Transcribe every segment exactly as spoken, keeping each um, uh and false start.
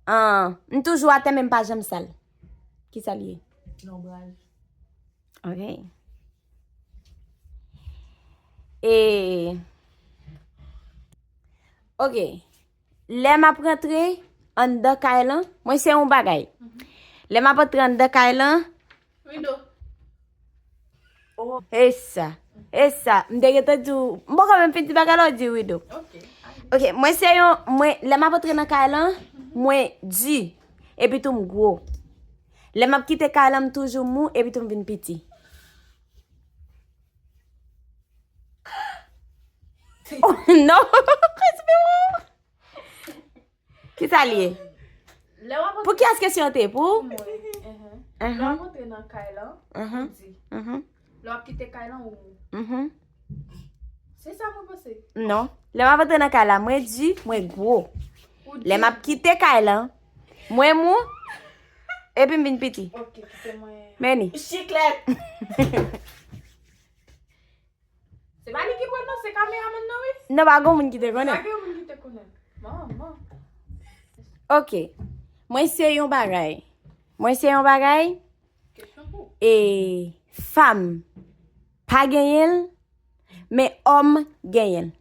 Ah, m toujou atè, men m pa janm sal. Ki sa l ye? Lonbraj. Ok. E, ok. Lè m ap rantre anndan kay lan, mwen se yon bagay. Lè m ap antre anndan kay lan, Rido. E sa. E sa. M te gentan di w, m poko menm fin di bagay la, w di rido. Ok. Ok, mwen se yon, mwen, lè m ap antre nan kay lan, mwen di, epi tou m gwo. Lè m ap kite kay lan, m toujou mou, epi tou m vin piti. Oh, non. Respè w. Ki sa l ye? Lè w ap Pou kiyès kesyon te? Pou? Pou mwen. Lè w ap antre nan kay lan, ou di. Lè w ap kite kay lan, ou mou. Se sa mwen panse. Non. Lè m ap antre nan kay la, mwen di, mwen gwo. Ou di. Lè m ap kite kay lan, mwen mou, epi m vin piti. Ok, kite mwen. Men ni. Chiklèt. Se pa li ki pran non, se kameramann nan, wi. Non, pa gen moun ki te konnen. Pa gen moun ki te konnen. Bon, bon. Ok. Mwen se yon bagay. Mwen se yon bagay. Kesyon pou. E fanm pa genyen l, men òm genyen l.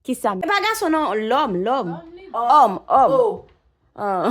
Ki sa? E pa gason non, lòm, lòm. Òm, li di. Òm, òm. Oh. Ah.